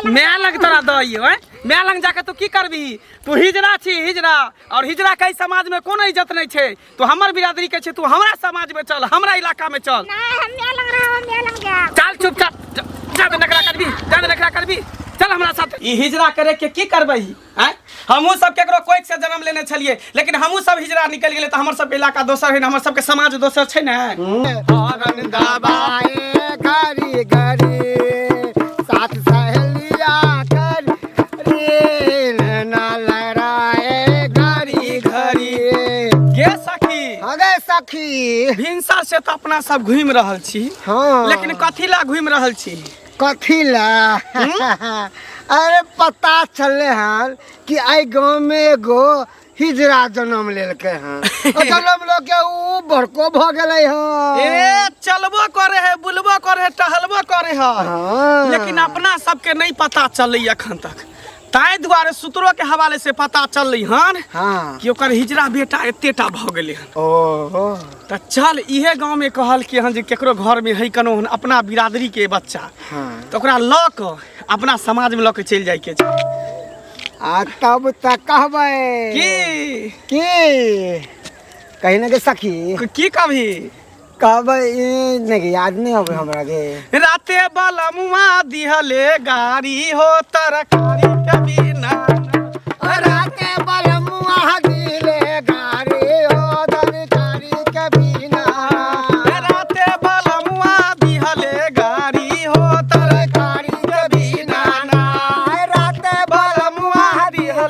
My लग तोरा दइयो हैं my लग जाके तू की करबी तू हिजड़ा छी हिजड़ा और हिजड़ा के समाज में कोनो इज्जत नहीं छै तू हमर बिरादरी के छै तू हमरा समाज में चल हमरा इलाका में चल नहीं हम माय लग रहा हम माय लग जाएब चल चुपचाप जा दे नखरा करबी जा दे नखरा करबी चल हमरा साथ ई हिजड़ा करे के की करबै आँय हमहूँ सब केकरो कोइक से जन्म लेने छलियै लेकिन हमहूँ सब हिजड़ा निकलि गेलै तऽ हमर सबके इलाका दोसर है ने हमर सबके समाज दोसर छै ने हरन दबाए घड़ी घड़ी साथ सहेलिया कर रे ना लड़ाए घड़ी घड़ी गे सखी अगे सखी भिनसर से तऽ अपना सब घुमि रहल छी हाँ लेकिन कथी ला घुमि रहल छी कथी ला अरे पता चलले हन कि एहि गाँव में एगो हिजड़ा जन्म लेलकै हन ओ जन्म लऽ के उ बड़को भऽ गेलै हन ए चलबो करे है बुलबो करे है टहलबो करे है हाँ। लेकिन अपना सबके नहीं पता चललै अखन तक ताहि दुआरे सूत्रो के हवाले से पता चललै हन हाँ कि ओकर हिजड़ा बेटा एतेटा भऽ गेलै हन ओहो तऽ चल इहे गाँव में कहल कि हन जे केकरो घर में है कोनो हन अपना बिरादरी के बच्चा हाँ तऽ ओकरा लऽ कऽ अपना समाज में लऽ के चलि जाइके छै आ तब तऽ कहबै की की कही ने के सखी की कभी कहबै ई नहि याद नहि अबै हमरा के राते बलमुआ दिहले गाड़ी हो तरकारी के बिना राते बलमुआ दिले गाड़ी हो तरकारी के बिना राते बलमुआ दिहले गाड़ी हो तरकारी के बिना ना राते बलमुआ दिहले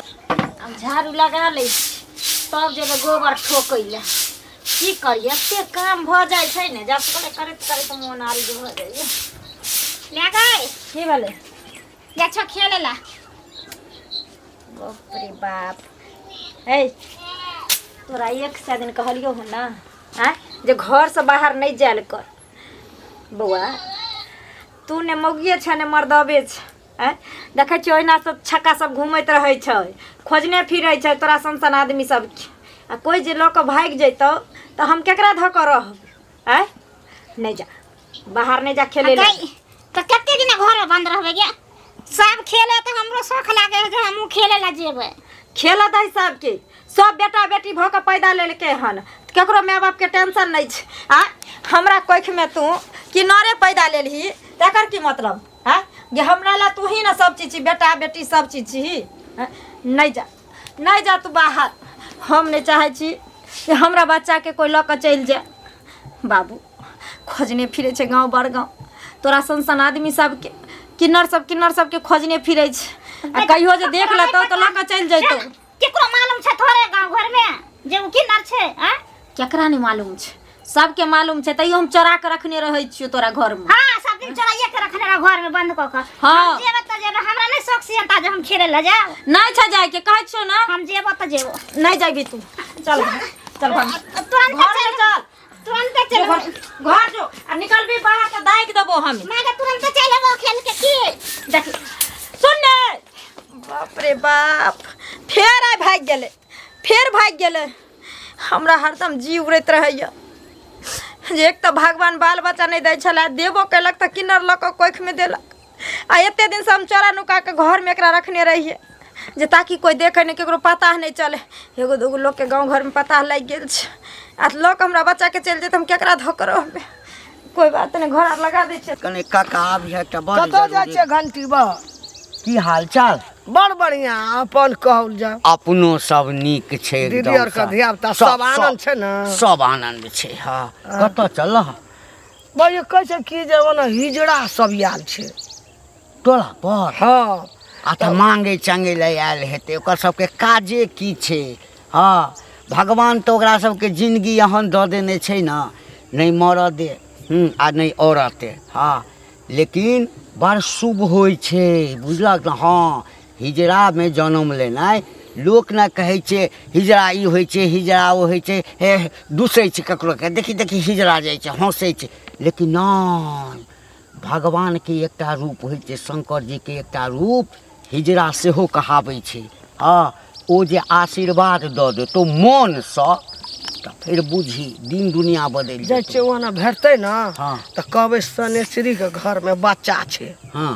अब झाड़ू लगा लै छी तब जेबै गोबर ठोकै लए की करियै एते काम भऽ जाइ छै ने जब करे करैत करैत मोन आरिज भऽ जाइए ले गए की भेलै जा छो खेले ला बाप रे बाप हे तोरा एक सए दिन कहलियौ हन ने आँय जे घरसँ बाहर नहि जायल कर बौआ तू ने मौगिए छै ने मर्दबे छै आँय देखै छियै ओहिना सब छक्का सब घूमैत रहै छै खोजने फिरै छै तोरा सन सन आदमी सबके आ कोइ जे लऽ कऽ भागि जैतौ तऽ हम केकरा धऽ कऽ रहब आँय नहि जा बाहर नहि जा खेलै लए गई तो कते दिन घर में बंद रहबे गे सब खेले तो हमरो शौक लागे है जे हमहूँ खेले ला जेबै खेलऽ दही सबके सब बेटा बेटी भऽ कऽ पैदा लेलकै हन ककरो माय बापके टेंशन नहि छै आ हमरा कोखिमे तू किनारे पैदा लेलही तकर की मतलब आँय जे हमरा लए तू ही ने सब चीज छी बेटा बेटी सब चीज छी आँय? नहि जा नहि जा तू बाहर हम नहि चाहै छी जे हमरा बच्चाके कोइ लऽ कऽ चलि जाय बाबू खोजने फिरै छै गाँव बड़ गाँव तोरा सन सन आदमी सबके किन्नर सब किन्नर सबके खोजने फिरै छै आ कहियो जे देख लेतौ तऽ लऽ कऽ चलि जैतौ केकरो मालूम छै थोड़े गाँव घर में जे उ किन्नर छै आँय केकरा नहि मालूम छै सबके मालूम छै तैयो हम चोरा के रखने रहै छियौ तोरा घरमे हाँ सब दिन चोराइए के रखने रह घर में बंद कऽ के हाँ। हम जेबै तऽ जेबै हमरा नहि शौक सियनता जे हम खेले लए जायब नहि छै जायके कहै छियौ ने हम जेबो तऽ जेबो नहि जाबी तू चल घर, चल घर तुरंत घरमे चल चल तुरंत चल घर घर जो आ निकलबी बाहर तऽ दागि देबो हम मैं के तुरंत चल एबो खेल के की देख सुन ने बाप रे बाप फेर आइ भागि गेलै फेर भागि गेलै हमरा हरदम जी उड़ैत रहैए जे एक तऽ भगवान बाल बच्चा नहि दै छलै देबो केलक तऽ किन्नर लऽ कऽ कोखिमे देलक आ एते दिनसँ हम चोरा नुका कऽ घरमे एकरा रखने रहियै जे ताकि कोइ देखै नहि ककरो पता नहि चलै एगो दूगो लोकके गाँव घरमे पता लागि गेल छै आ लऽ कऽ हमरा बच्चाके चलि जेतै हम केकरा धऽ कऽ रहबै कोइ बात नहि घर आर लगा दै छियै कने काका आबि है एकटा बड़ कतऽ जाइ जरूरी छियै घंटी बा की हाल चाल बड़ बढ़िया अपन कहल जाओ अपनो सब नीक छै दीदी एकदम आरके सँ। धियापुता सब आनन्द छै ने? सब आनन्द छै हँ कतऽ चल भाई कहै छै की जे ओना हिजड़ा सब आयल छै टोला पर हँ आ तऽ मांगे चांगे लए आयल हेतै ओकर सबके काजे की छै हँ भगवान तऽ ओकरा सबके जिनगी एहन दऽ देने छै ने नहि मरऽ दे आ नहि औरते हँ लेकिन बड़ शुभ होइ छै बुझलक ने हँ हिजड़ामे जनम लेनाइ लोक ने कहै छै हिजड़ा ई होइ छै हिजड़ा ओ होइ छै हे दुसै छै ककरोके देखी देखी हिजड़ा जाइ छै हँसै छै लेकिन नहि भगवानके एकटा रूप होइ छै शङ्कर जीके एकटा रूप हिजड़ा सेहो कहाबै छै हँ ओ जे आशीर्वाद दऽ देतौ मोनसँ तऽ फेर बुझही दिन दुनिया बदलि जाइ जेतौ छियै ओना भेटतै ने हँ। तऽ कहबै सनेश्रीके घरमे बच्चा छै हँ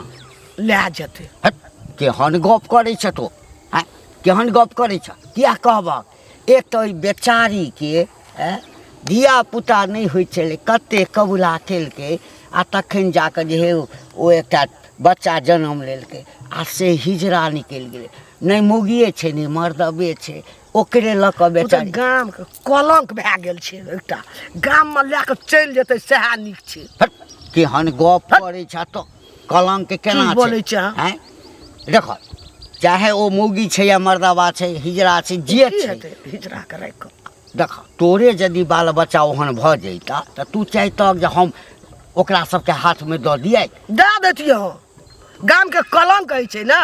लए जेतै। हट, केहन गप करै छ तो, आँय, केहन गप करै छ? किया कहबक? एक तऽ ओहि बेचारीके आँय धियापुता नहि होइ छलै, कते कबुला केलकै आ तखन जाकऽ जे हे ओ एकटा बच्चा जनम लेलकै आ से हिजरा निकलि गेलै। नहि मौगिए छै नहि मर्दबे छै, ओकरे लऽ कऽ ओ तऽ बेचारी गामके कलंक भए गेल छै एकटा, गाममे लए कऽ चलि जेतै सएह नीक छै। हट, केहन गप करै छ तो, कलंक केना की बोलै छै अहाँ? आँय, देख, चाहे ओ मौगी छै या मर्दबा छै, हिजरा छै, जे की छै, हेतै हिजरा के राखि कऽ? देख, तोरे यदि बाल बच्चा ओहन भऽ जैता तऽ तू चाहितक जे हम ओकरा सबके हाथमे दऽ दियै? दए दैतियै हम। गामके कलंक होइ छै ने,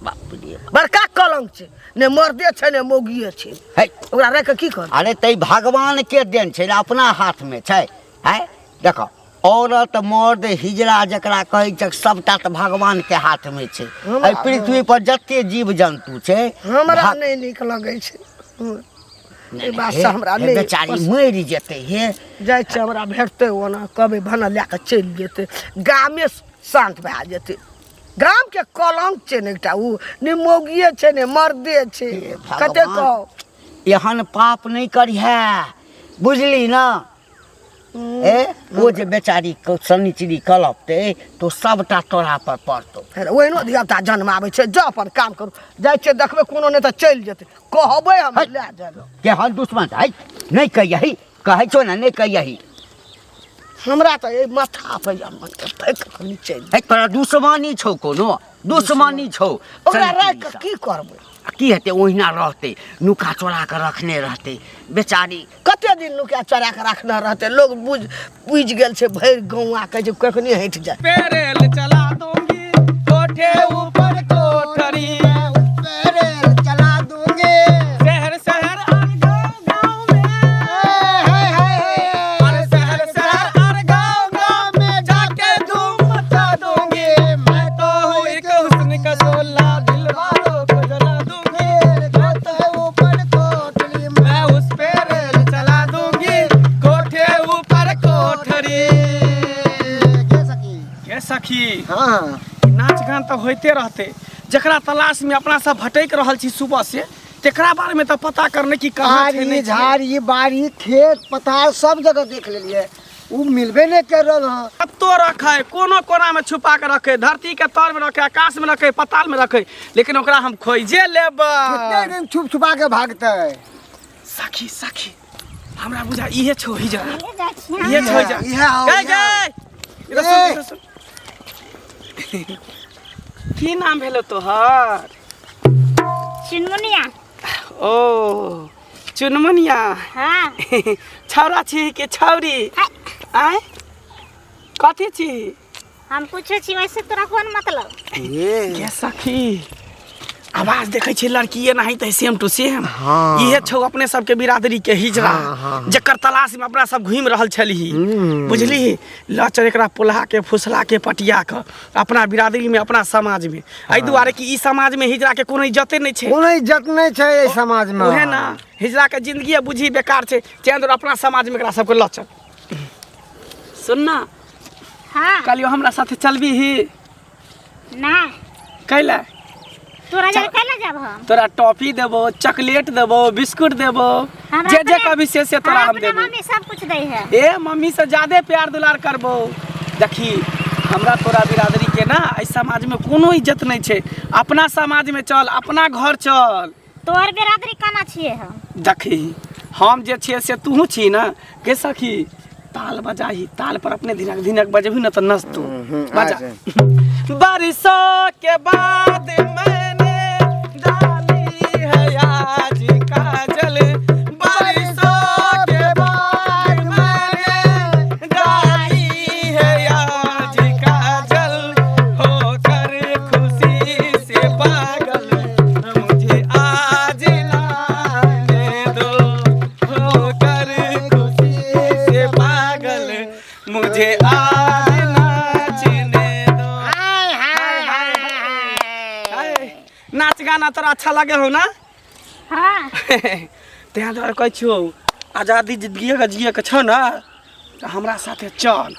बाप रे बाप। बड़का कलंक छै, ने मर्दे छै ने मौगिए छै, है ओकरा राखि कऽ की करबै? अरे तै भगवान के देन छै ने, अपना हाथमे छै। है देख, औरत मर्द हिजरा जकरा कहै छै सबटा तऽ भगवान के हाथमे छै। एहि पृथ्वी पर जते जीव जन्तु छै, हमरा नहि नीक लगै छै एहि बातसँ, हमरा हे नहि बेचारी मरि जेतै। हे जाइ छै, हमरा भेटतै ओना कहबै भने लए कऽ चलि जेतै, गामे शान्त भए जेतै। गामके कलंक छै ने एकटा, ओ ने मौगिए छै ने मर्दे छै। हे कते भगवान। कहू, एहन पाप नहि करिहे, बुझली ने? ए ओ जे बेचारी शनिचरी कलपतै तो सबटा तोरा पर पड़तौ। फेर ओहिनो धियापुता जन्माबै छै। जाउ अपन काम करू, जाइ छियै देखबै, कोनो नहि तऽ चलि जेतै, कहबै हम है। लए जाय लए। केहन दुश्मन है, नहि कहियही, कहै छौ ने नहि कहियही। हमरा तऽ एहि माथा पर या मन के फेक कऽ नीचे। है तोरा दुश्मनी छौ, कोनो दुश्मनी छौ? ओकरा राखि कऽ शनिचरी की करबै? सँ। की हेतै? ओहिना रहतै, नुका चोरा कऽ रखने रहतै बेचारी। कते दिन नुका चोरा कऽ रखने रहतै? लोग बुझ बुझि गेल छै, भरि गौआ कहै छै कखनी हटि जाय। पे रेल चला दूंगी, कोठे ऊपर कोठरी, रेल चला दूंगी, शहर शहर और गांव गांव में, अरे शहर शहर और गांव गांव में जाके धूम मचा दूंगी। मैं तो हूँ एक हुस्न का शोला, दिल वालों को जला दूंगी। ऊपर कोठली, मैं उस पे रेल चला दूंगी, कोठे ऊपर कोठरी। के सखी? के सखी? हाँ। नाच गान तऽ होइते रहते, जकरा तलाश में अपना सब भटकि रहल छी सुबह से, तेकरा बारे में तऽ पता करने की कहाँ छै आरी नहि छै। झाड़ी बाड़ी खेत पथार सब जगह देख लेलियै, उ मिलबे नहि कर रहल हँ। कत्तो रखे, कोनो कोना में छुपा के रखे, धरती के तर में रखे, आकाश में रखे, पताल में रखे, लेकिन ओकरा हम खोजे लेबै। कते दिन छुप छुपा के भागतै? सखी, सखी, हमरा बुझा इहे छौ हिजरा। ले जाइ छी हम। इहे छौ हिजरा। इहे हौ, गै इहे। गै, इधर सुन, ए। इधर सुन। की नाम भेलो तोहर? चुनमुनिया। ओ चुनमुनिया? हाँ। छौड़ा छी कि छौरी? है, आँय, कथी छी? हम पूछे छी वैसे तोरा कोन मतलब? के सखी, आवाज देखै छी लड़की नहीं तऽ सेम टू सेम। हाँ। इहे छौ अपने सबके बिरादरी के हिजड़ा, हाँ, हाँ। जकर तलाश में अपना सब घूमि रहल छलही, बुझली? लऽ चल एकरा पोल्हा के, फुसला के, पटिया के अपना बिरादरी में, अपना समाज में। एहि दुआरे कि ई समाज में हिजड़ा के कोनो इज्जते नहि छै। कोनो इज्जत नहि छै एहि समाज मे। उहे ना, हिजड़ा के जिंदगी बुझी बेकार छै। चैन दुआरे अपना समाज में एकरा सबके लऽ चल। सुन ना। हाँ। कहलियौ हमरा साथे चलबी ही? ना। कैला? तोरा जर कैला जाब हम? तोरा टॉफी देबो, चॉकलेट देबो, बिस्कुट देबो, हमरा जे जे अपने- कभी से से तोरा हमरा हम अपना देबो। मम्मी सब कुछ दै है। ए मम्मी से ज्यादे प्यार दुलार करबो। देखी, हमरा तोरा बिरादरी के ना एहि समाज में कोनो इज्जत नहीं छै। अपना समाज में चल, अपना घर चल। तोहर बिरादरी केना छियै हम? देखी, हम जे छियै से तूहू छी ना। के सखी, ताल बजाही, ताल पर अपने धिनक धिनक बजबही ना तऽ नचतू। बजा। बारिशों के बाद मैंने डाली है आज काजल, बारिशों के बाद मैंने डाली है आज काजल, होकर खुशी से पागल मुझे आज लाने दो, होकर खुशी से पागल मुझे आज नाचने दो। हाय हाय हाय। हाय, नाच गाना तोरा अच्छा लगे हो ना? हाँ। तैं दुआरे कहै छियौ, आजादी जिंदगी के जिए के छौ ना, तऽ हमरा साथे चल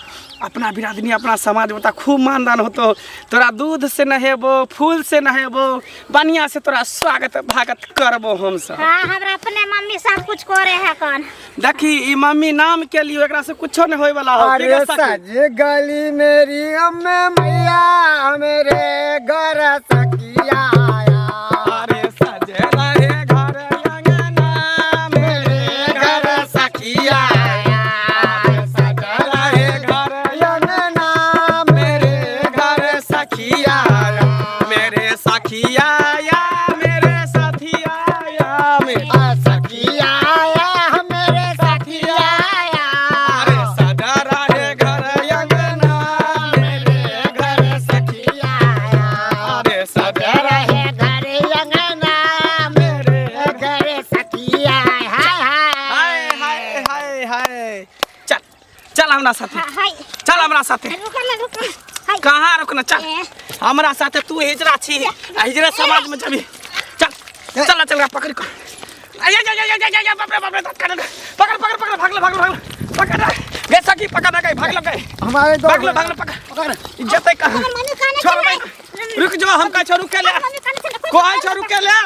अपना बिरादरी अपना समाजमे तऽ खूब मानदान होतो तोरा दूध से नहेबो फूल से नहेबो बढ़िया से तोरा स्वागत भागत करबो हमसब हाँ हमरा अपने मम्मी सब कुछ करे है कौन देखी ई मम्मी नाम के लिए एकरा से कुछो नहीं होय वाला हो अरे ठीक है सखी? सज गली मेरी अम्मे मैया मेरे घर सखिया आया अरे सजे रहे घर अंगना मेरे घर सखिया अरे सजे रहे घर अंगना मेरे घर सखिया मेरे सखिया या मेरे साथिया या मेरे सखिया आया मेरे सखिया आया अरे सजा रहे घर अंगना मेरे घर सखिया अरे सजा रहे घर अंगना मेरे घर सखिया हाय हाय हाय हाय हाय हाय चल चल हमरा साथे हाय चल हमरा साथे रुक ना रुक हाय कहाँ रुकना चल ए। हमरा साथे तू हिजरा छी आ हिजरा समाज में जबी चल चल चल पकड़ कर आय आय आय आय आय बाप रे बाप रे दांत काट पकड़ पकड़ पकड़ भागल भागल भागल पकड़ गे सखी पकड़ ना गई भागल गई हमारे दो भागल भागल पकड़ इज्जत है कहाँ मम्मी खाने छोड़ भाई रुक जाओ हम का छोड़ रुके ले मम्मी खाने चले कोई छोड़ रुके ले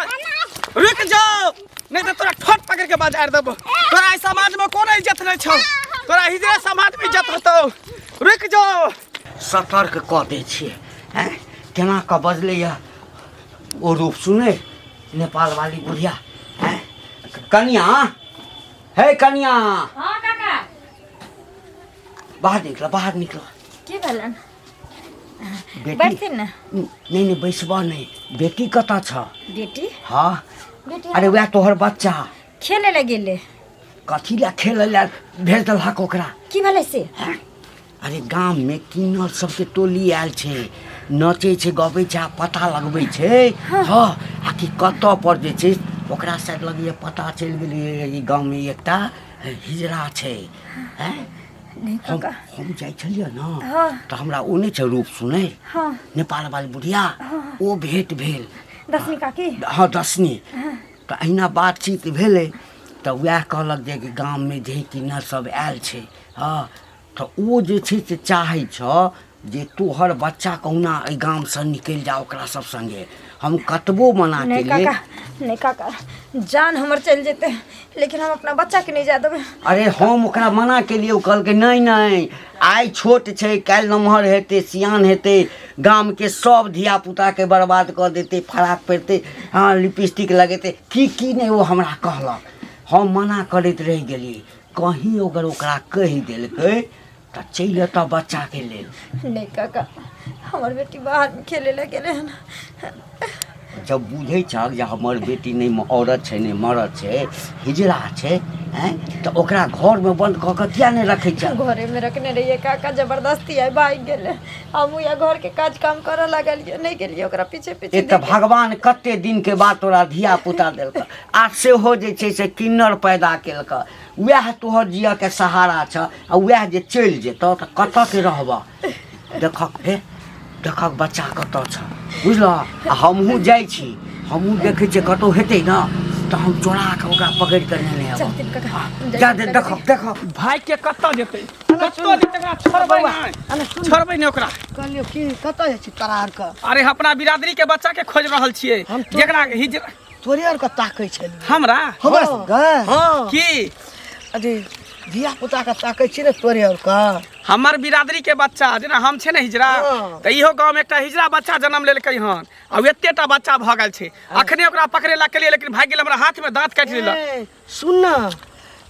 रुक जाओ नहीं तो तोरा ठोट पकड़ के बाजार देबो तोरा इस समाज में कोनो इज्जत नहीं छौ तोरा हिजरा समाज में इज्जत होतो रुक जाओ सतर्क कऽ दै छियै आँय केना कऽ बजलैए ओ रूप सुनै नेपाल वाली बुढ़िया आँय कनिया हे कनिया हाँ काका बाहर निकल बाहर निकल की भेलन बेटी बैठथिन ने नहि नहि बैसबह नहि बेटी कतऽ छ बेटी हँ बेटी अरे वएह तोहर बच्चा खेले लए गेलै कथी लए खेलै लए भेज देलहक ओकरा की भेलै से अरे गाममे किन्नर सबके टोली आयल छै नचै छै गबै छै आ पता लगबै छै हँ आ कि कतऽ पर जे छै ओकरा शायद लगैए पता चलि गेलै ई गाममे एकटा हिजरा छै आँय नहि हम काका हम जाइ छलियै ने हँ। तऽ हमरा ओ नहि छै रूप सुनै हँ नेपाल वाली बुढ़िया ओ भेंट भेल दसमी काकी हँ दसनी तऽ अहिना बातचीत भेलै तऽ वएह कहलक जे कि गाममे जे किन्नर सब आयल छै हँ तऽ ओ जे छै से चाहै छऽ जे तोहर बच्चा कहुना एहि गामसँ निकलि जा ओकरा सब सङ्गे हम कतबो मना नहि केलियै काका नहि काका जान हमर चलि जेतै लेकिन हम अपना बच्चाके नहि जाय देबै अरे हम ओकरा मना केलियै ओ कहलकै नहि नहि आइ छोट छै काल्हि नमहर हेतै सियान हेतै गामके सब धियापुताके बर्बाद कऽ देतै फराक पहिरतै हँ लिपस्टिक लगेतै की की नहि ओ हमरा कहलक हम मना करैत रहि गेलियै कहीं अगर ओकरा कहि देलकै तऽ चलि एतऽ बच्चाके लेल नहि काका हमर बेटी बाहरमे खेले लए गेलै हन जब बुझै छहक जे हमर बेटी नहि औरत छै नहि मरद छै हिजड़ा छै आँय तऽ ओकरा घरमे बन्द कऽ कऽ किया नहि रखै छह घरेमे रखने रहियै काका जबरदस्ती आइ भागि गेलै हमहूँ या घरके काज काम करऽ लागलियै नहि गेलियै ओकरा पीछे पीछे एक तऽ भगवान कते दिनके बाद तोरा धिया पुता देलकऽ आ सेहो जे छै से किन्नर पैदा केलकऽ वएह तोहर जियऽके सहारा छऽ आ वएह जे चलि जेतऽ तऽ कतऽके रहबऽ देखक हे देखक बच्चा कतऽ छऽ बुझलह आ हमहूँ जाइ छी हमहूँ देखै छियै कतहु हेतै ने तऽ हम चोरा कऽ ओकरा पकड़ि कऽ नेने आयब चलथिन काका जा दे देखक देखक भाई के कतऽ जेतै कतऽ जेतै ओकरा छोड़बै नहि छोड़बै नहि ओकरा कहलियौ की कतऽ जाइ छी तोरा आरके अरे अपना बिरादरी के बच्चा के खोज रहल छियै हम तो- जेकरा हिजरा तोरे आरके ताकै छलियै हमरा हमरा सबके हँ की अरे धिया पुता के ताकै छी ने तोरे आरके हमर बिरादरी के बच्चा जेना हम छै ने हिजरा हँ। तऽ इहो गाँव में एकटा हिजरा बच्चा जन्म लेलकै हन आ ओ एतेटा बच्चा भऽ गेल छै अखने ओकरा पकड़े ला केलियै लेकिन भागि गेल हमरा हाथ में दाँत काटि लेलक ए, सुन न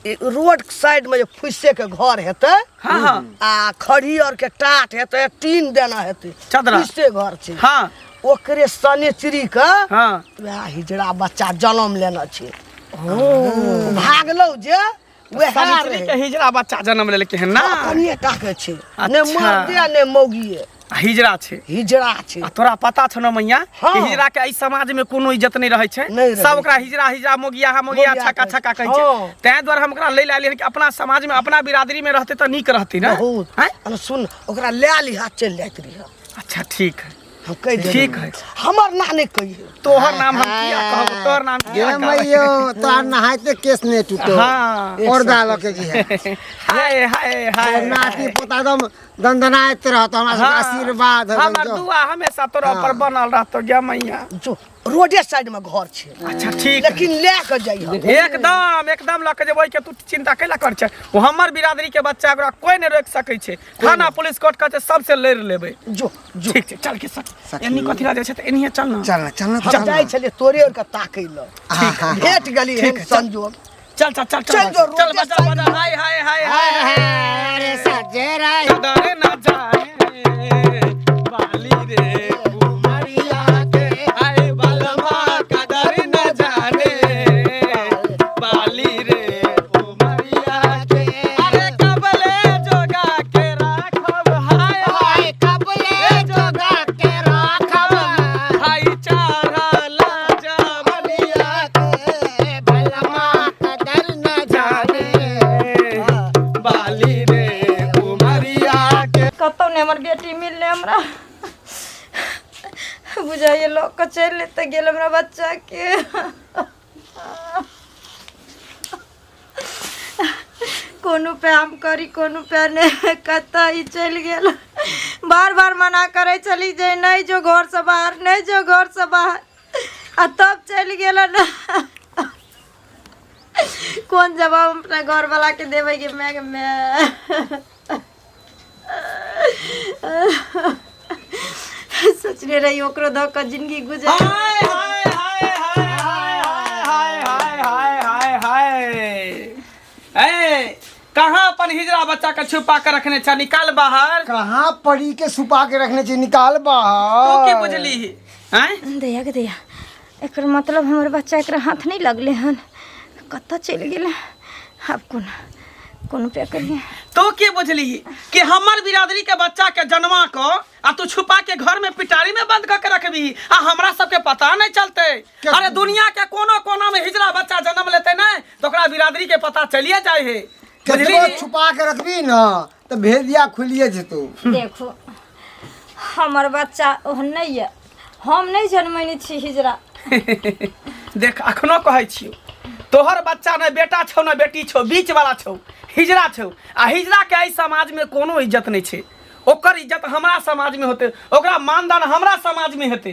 ई रोड साइड में जे फुस्से के घर हेतै हाँ, हाँ। आ खड़ी और के टाट हेतै टीन देना हेतै चदरा। फुस्से घर छै हाँ ओकरे सनेचरी के हाँ वएह हिजड़ा बच्चा जनम लेने छै भागलौ जे वएह सनिचरी के रहै। हिजड़ा बच्चा जन्म लेलकै हन ना कनिए टाके छै ने अच्छा। मर्दे आ ने मौगिए आ हिजड़ा छै हिजड़ा छै आ तोरा पता छौ ने मैया हाँ। कि हिजड़ा के एहि समाज में कोनो इज्जत नहीं रहै छै नहि रहै सब ओकरा हिजड़ा हिजड़ा मोगिया हा मोगिया मोगिया छक्का कहै छक्का कहै छै हाँ। ताहि दुआरे हम ओकरा लै लए एलियै हन कि अपना समाज में अपना बिरादरी में रहतै तऽ नीक रहतै ने बहुत आँय? अरे सुन ओकरा लए लिहा चलि जाइत रहिह अच्छा ठीक है हम कहि देबै। ठीक है। हमर ना नहि कहिए। तोहर नाम हम किया कहब, तोहर नाम किया गे कहब? मैयो, तोहर नहाइते केस नहीं टूटो। हाँ। पर्दा लके जी है। हाय हाय हाय। नाती पोता एकदम दंदनाइत रहत, हमरा सबके आशीर्वाद है। हमर दुआ हमेशा तोरा पर बनल रहतो गे मैया। जो रोडे साइड में घर छै। अच्छा ठीक। लेकिन लए के जइह। एकदम एकदम लऽ के जेबै के तू चिंता कैला कर छै। ओ हमर बिरादरी के बच्चा, ओकरा कोई नहीं रोक सकै छै। थाना पुलिस कोर्ट कहै छै सबसे लड़ि लेबै। जो जो। ठीक छै, चल के सखी। सखी। एनी कथी ला जाइ छै तऽ एनिहे चल ना। चल ना, चल ना, हम चल जाइ ना। छलियै तोरे आर के ताकै लए। ठीक। भेट गेली एहन संजोग। चल चल चल। चल जो चल रोडे बजा साइड बजा। हाय हाय हाय हाय। अरे सजे राय डरे ना जाए बाली रे कुमारिया के, हाय बलमा कदर न जाने बाली रे उमरिया के। अरे कबले जोगा के राखब, हाय हाय, कबले जोगा के राखब, हाय चारला जवनिया के भलमा कदर न जाने बाली रे उमरिया के। कतौ नहि हमर बेटी मिललै हमरा, बुझाइए लऽ कऽ चलि लेते गेल हमरा बच्चाके। कोन उपाय हम करी, कोन उपाय नहि, कतऽ ई चलि गेल? बार बार मना करै छली जे नहि जो घरसँ बाहर, नहि जो घरसँ बाहर, आ तब चलि गेल। कोन जवाब हम अपना घरवलाके देबै? गे माय, गे माय, सोचने रही ओकरो दऽ कऽ जिनगी गुजर। हाय हाय हाय हाय हाय हाय हाय हाय हाय हाय। ए कहाँ अपन हिजड़ा बच्चा के छुपा के रखने छ? निकाल बाहर। कहाँ पड़ी के छुपा के रखने छी, निकाल बाहर। तू की बुझली हैं? दैया के दैया, एकर मतलब हमर बच्चा एकरा हाथ नहि लगलै हन। कतऽ चलि गेलै? आब कोन कोन उपाय करिए? तू की बुझली कि हमर बिरादरी के बच्चा के जन्मा को आ तू छुपा के घर में पिटारी में बंद करके रखबी आ हमरा सबके पता नहीं चलते? अरे दुनिया के कोनो कोना में हिजड़ा बच्चा जन्म लेते नहीं तो ओकरा बिरादरी के पता चलिए जाए है, बुझली? केतबो छुपा के रखबी ना तऽ भेदिया खुलिए जेतौ। देखो, हमर बच्चा ओहन नहि यऽ, हम नहि जन्मैने छी हिजरा। देख, अखनो कहै छियौ, तोहर बच्चा ने बेटा छौ ने बेटी छौ, बीच वाला छौ, हिजड़ा छौ। आ हिजड़ा के एहि समाज में कोनो इज्जत नहीं छै। ओकर इज्जत हमरा समाज में होते, ओकरा मानदान हमरा समाज में हेतै।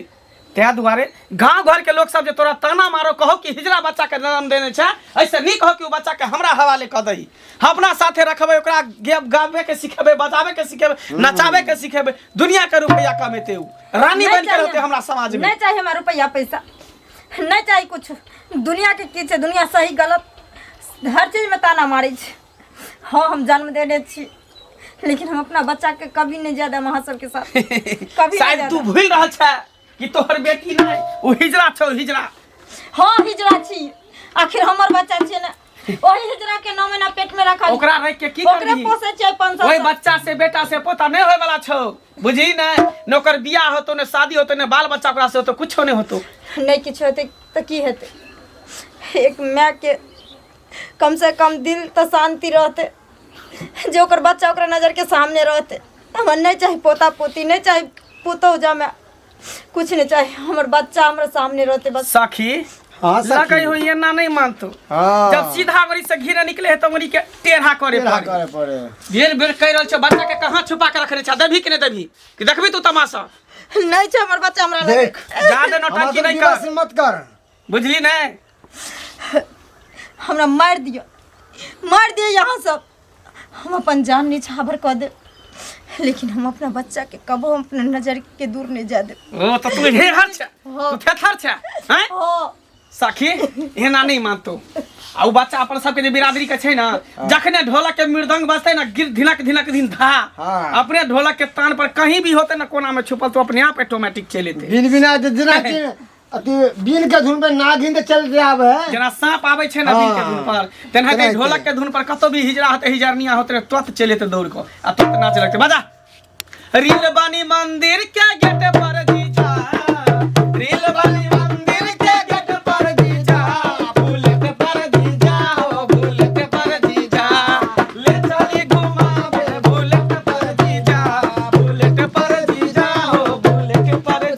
ताहि दुआरे गांव घर के लोग सब जे तोरा ताना मारो, कहो कि हिजड़ा बच्चा के जन्म देने छै, ऐसे नीक हो कि ओ बच्चा के हमरा हवाले कऽ दही। हम अपना साथे रखबै ओकरा, गाबे के सिखेबै, बजाबे के सिखेबै, नचाबे के सिखेबै, दुनिया के रुपैया कमेतै, उ रानी नहीं बन के चाहिए। रहतै हमरा समाज में। नहीं चाहिए हमरा रुपया पैसा, नहीं चाहिए कुछ। दुनिया के की छै, दुनिया सही गलत हर चीज में ताना मारै छै। हाँ, हम जन्म देने छी, लेकिन हम अपना बच्चा के कभी नहीं जाय देब अहाँ सबके साथ, कभी नहीं शायद जाय तू देब। भूल रहल छै कि तोहर बेटी नहीं, ओ हिजड़ा छौ, हिजड़ा। हाँ, हिजड़ा छी, आखिर हमर बच्चा छै ने, ओही हिजड़ा के 9 महीना पेट में रखल। ओकरा रख के की ओकरे करबही? पोसै छियै 5 साल। ओहि बच्चा से बेटा से पोता नहीं होय वाला छौ, बुझही ने? ने ओकर बियाह होतो, ने शादी होतो, ने बाल बच्चा ओकरा से होतो, कुछो नहीं होतो। नहीं किछु हेतै तऽ की हेतै? एक माय के कम से कम दिल तऽ शान्ति रहतै जे ओकर बच्चा ओकरा नजर के सामने रहतै। हमरा नहीं चाही पोता पोती, नहीं चाही पुतहु जमाय, कुछ नहीं चाही, हमर बच्चा हमरा सामने रहतै बस। सखी। हाँ सखी। लगै हो एना नहीं मानतो। हाँ। जब सीधा अंगुरी से घिरे निकले है तो अंगुरी के टेढ़ा करे टेढ़ा पड़े। करे पड़े। बेर बेर कहि रहल छौ, बच्चा के कहाँ छुपा के रखने छा? देबही कि नहीं देबही कि देखबी तू तमाशा? नहीं छै हमर बच्चा हमरा लग। देख, जादे नौटंकी हमरा नहीं विवाह कर। मत कर। बुझली नहीं? हमरा मारि दिअ, मारि दिअ यहाँ सब, हम अपन जान निछावर कऽ देब, लेकिन हम अपना बच्चा के कबो अपना नजर के दूर नहीं जाय देब। ओ तो तू हेहर छे, तू थेथर छे हैं? हो। सखी, एना नहीं मानतो। आ उ बच्चा अपन सबके जे बिरादरी के छै ना, जखने ढोलक के मृदंग बजतै ना, गिर धिनक धिनक धिन धा, हाँ। अपने ढोलक के तान पर कहीं भी होते ना कोना में छुपल, तो अपने आप ऑटोमेटिक चलि एतै। बिन बिना जेना कि अथी बिन के धुन पे नागिन तऽ चल जाब है। जेना सांप आबै छै ना बिन के धुन पर, तेनाहिते तेनाहिते। ढोलक के धुन पर कतौ भी हिजड़ा होतै, हिजरनिया होतै, तुरंत चलि एतै दौड़ कऽ आ तुरंत नाचे लगतै। बजा रील बनी मंदिर के गेट पर जीजा, रील बनी मंदिर के गेट पर जीजा, बुलेट पर जीजा हो, बुलेट पर जीजा, ले चली घुमावे बुलेट पर जीजा, बुलेट पर जीजा हो, बुलेट पर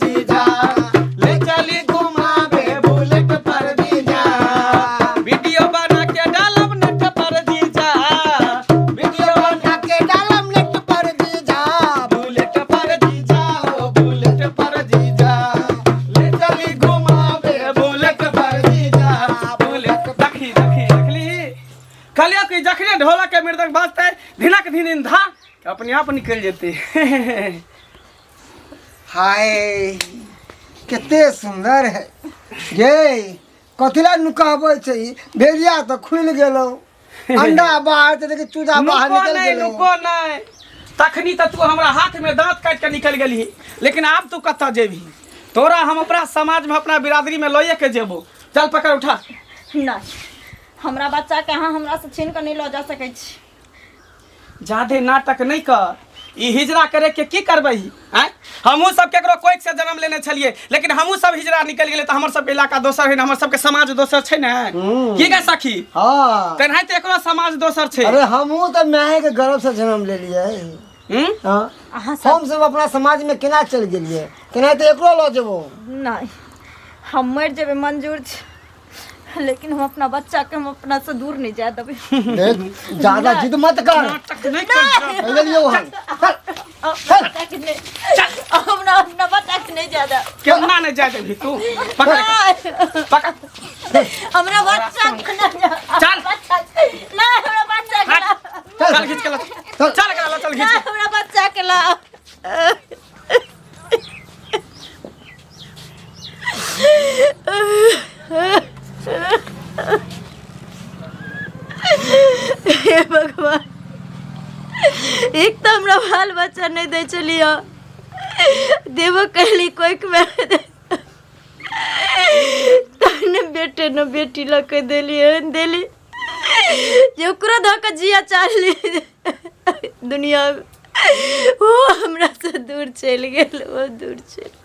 दिन धा के अपने आप निकलि जेतै। हाय, कते सुंदर है गे। कथी ला नुकाबै छै ई? भेड़िया तऽ खुलि गेलौ, अंडा बाहर छै, देखी चूजा बाहर नुको निकल नहि गेलौ। नुको नहि, तखनी तऽ तू हमरा हाथमे दाँत काटि कऽ निकलि गेलही, लेकिन आब तू कतऽ जेबही? तोरा हम अपना समाजमे, अपना बिरादरीमे लइए के जेबो। चल, पकड़, उठा। नहि, हमरा बच्चाके अहाँ हमरासँ छीन कऽ नहि लऽ जा सकै छी। जादे नाटक नहि कर। ई हिजरा करे के की करबै? आँय, हमहूँ सब केकरो कोइख से जन्म लेने छलियै, लेकिन हमहूँ सब हिजरा निकलि गेलै तऽ हमर सबके इलाका दोसर है ने, हमर सबके समाज दोसर छै ने। की गे सखी? हाँ। तेनाहिते एकरो समाज दोसर छै। अरे, हमहूँ तऽ माय के गर्भ से जन्म लेलियै। हम्म? हाँ। अहाँ सब हम सब अपना समाज में केना चलि गेलियै, केनाहिते एकरो लऽ जेबो। नहि, हम मरि जेबै मंजूर छै, लेकिन हम अपना बच्चाके हम अपना से दूर नहि जाय देबै। देख, ज्यादा जिद मत कर। नाटक नहि कर। लेलियौ हम, चल। अपना बच्चाके नहि, हमरा अपना बच्चाके नहि जाय देब। केना नहि जाय देबही तू? पकड़, पकड़। हमरा बच्चाके नहि जाय। चल। बच्चा नहि, हमरा बच्चाके ला। चल, घीच के ला। चल एकरा ला, चल घीच नहि, के। हमरा बच्चाके ला। हे भगवान, एक तऽ हमरा बाल बच्चा नहि दै छलियै, देबो कहली कोइखमे तहने बेटे ने बेटी लऽ कऽ देली, एहन देली जे ओकरो धऽ कऽ जिया चाहली दुनिआमे, ओ हमरासँ दूर चलि गेल, ओ दूर चलि।